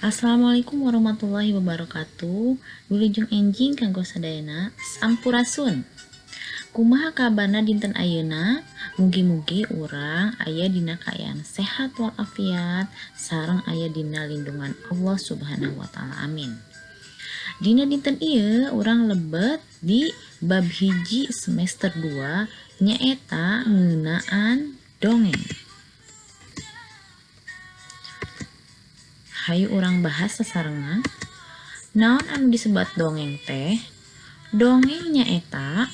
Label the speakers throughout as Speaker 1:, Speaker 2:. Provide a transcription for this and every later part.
Speaker 1: Assalamualaikum warahmatullahi wabarakatuh. Wilujeng enjing kanggo sadayana. Sampurasun. Kumaha kabarna dinten ayeuna? Mugi-mugi urang aya dina kaayaan sehat walafiat sareng aya dina lindungan Allah Subhanahu wa taala. Amin. Dina dinten ieu urang lebet di bab 1 semester 2 nyaeta ngeunaan dongeng. Hayu urang bahas sasarengan. Naon anu disebat dongeng teh? Dongeng nyaeta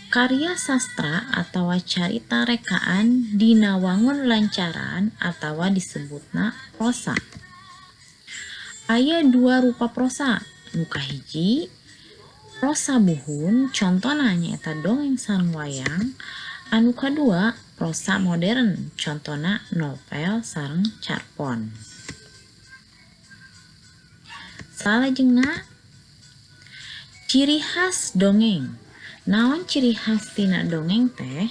Speaker 1: karya sastra atawa carita rekaan dina wangun lancaran atawa disebutna prosa. Aya dua rupa prosa. Nu kahiji prosa buhun, contona nyaeta dongeng sareng wayang. Anu kadua prosa modern, contona novel sareng carpon. Salajengna ciri khas dongeng. Naon ciri khas tina dongeng teh?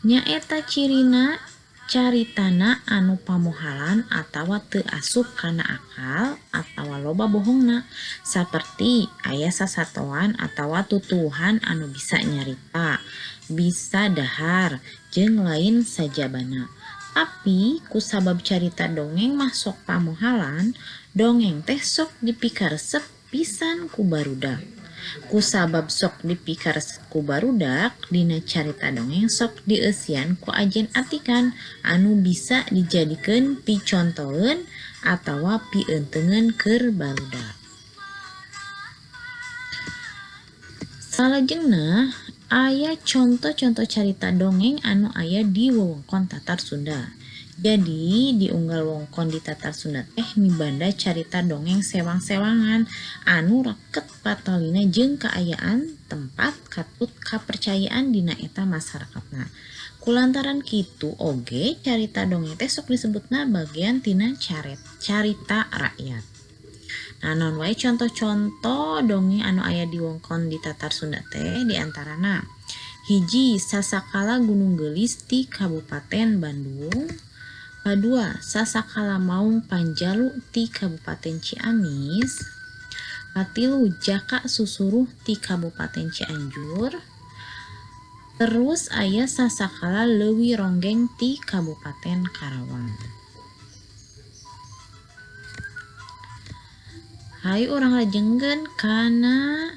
Speaker 1: Nyaeta cirina caritana anu pamohalan atawa teu asup kana akal atawa loba bohongna, saperti aya sasatoan atawa tutuwuhan anu bisa nyarita, bisa dahar, jeung lain sajabana. Tapi kusabab carita dongeng mah sok pamohalan, dongeng teh sok dipikaresep pisan ku barudak. Kusabab sok dipikaresep ku barudak, dina carita dongeng sok dieusian ku ajen atikan anu bisa dijadikeun picontoeun atawa pieuteungeun keur barudak. Salajengna aya conto-conto carita dongeng anu aya di wewengkon Tatar Sunda. Jadi di unggal wewengkon di Tatar Sunda teh mibanda carita dongeng sewang-sewangan anu raket patalina jeung kaayaan tempat katut kapercayaan dina eta masyarakatna. Kulantaran kitu oge carita dongeng teh sok disebutna bagian tina carita rakyat. Nah, naon wae contoh-contoh dongeng anu aya di wewengkon di Tatar Sunda teh diantarana hiji Sasakala Gunung Geulis ti Kabupaten Bandung, kadua Sasakala Maung Panjalu ti Kabupaten Ciamis, katilu Jaka Susuruh ti Kabupaten Cianjur, terus aya Sasakala Leuwi Ronggeng ti Kabupaten Karawang. Hayu urang lajengkeun kana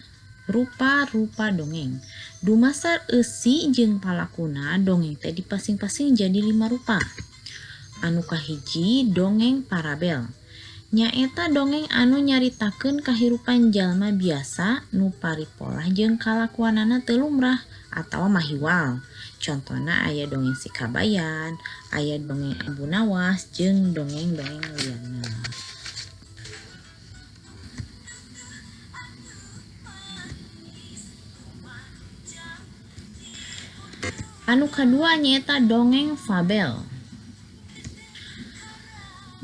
Speaker 1: rupa-rupa dongeng. Dumasar eusi jeung palakuna dongeng teh dipasing-pasing jadi 5 rupa. Anu kahiji dongeng parabel. Nyaeta dongeng anu nyaritakeun kahirupan jalma biasa nu paripolah jeung kalakuanana teu lumrah atawa mahiwal. Contona aya dongeng Si Kabayan, aya dongeng Abu Nawas jeung dongeng-dongeng liana. Anu kadua nyaeta dongeng fabel.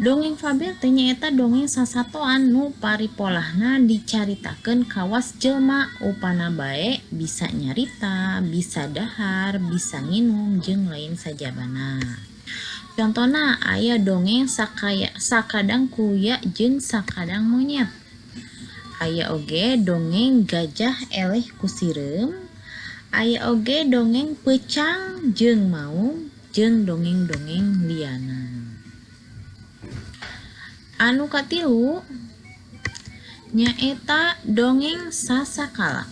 Speaker 1: Dongeng fabel teh nyaeta dongeng sasatoan nu paripolahna dicaritakeun kawas jelma upana bae bisa nyarita, bisa dahar, bisa nginum jeung lain sajabana. Contona aya dongeng sakadang kuya jeung sakadang monyet. Aya oge dongeng gajah eleh ku sireum. Aya oge dongeng peucang jeung maung jeung dongeng-dongeng liana. Anu katilu nyaeta dongeng sasakala.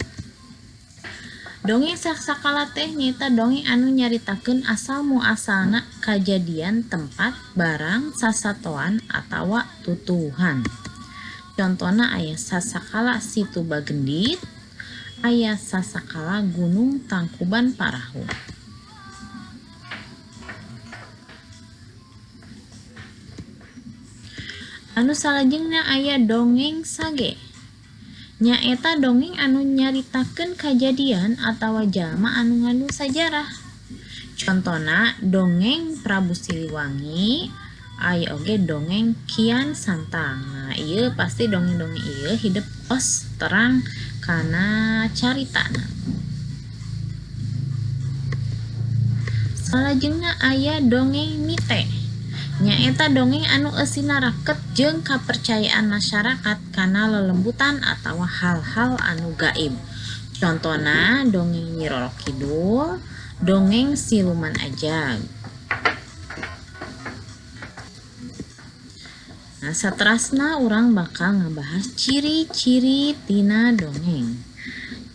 Speaker 1: Dongeng sasakala teh nyaeta dongeng anu nyaritakeun asal muasalna kajadian tempat, barang, sasatoan atawa tutuwuhan. Contona aya sasakala Situ Bagendit, aya sasakala Gunung Tangkuban Parahu. Anu salajengna aya dongeng sage. Nyaeta dongeng anu nyaritakeun kajadian atawa jalma anu ngandung sajarah. Contona dongeng Prabu Siliwangi, aya oge dongeng Kian Santang. Nah, ieu pasti dongeng-dongeng ieu hidep tos terang kana caritana. Salajengna aya dongeng mite. Nyaeta dongeng anu eusina raket jeung kapercayaan masyarakat kana lelembutan atawa hal-hal anu gaib. Contona dongeng Nyi Roro Kidul, dongeng Siluman Ajag. Nah, saterasna urang bakal ngabahas ciri-ciri tina dongeng.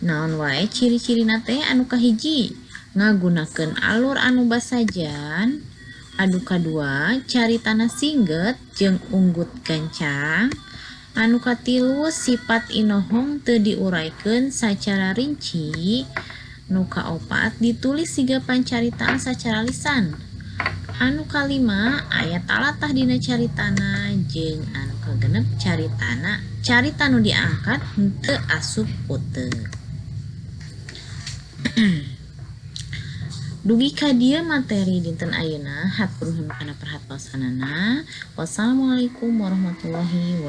Speaker 1: Naon wae ciri-cirina teh? Anu kahiji, ngagunakeun alur anu basajan. Anu kadua, caritana singget jeung unggut gancang. Anu katilu, sifat inohong teu diuraykeun sacara rinci. Nu kaopat, ditulis siga pancaritaan sacara lisan. Anu kalima, aya talatah dina caritana, jeung anu kagenep, caritana carita nu diangkat henteu asup uteuk. Dugi ka dieu materi dinten ayeuna. Hatur nuhun kana perhatosanana. Wassalamualaikum warahmatullahi wabarakatuh.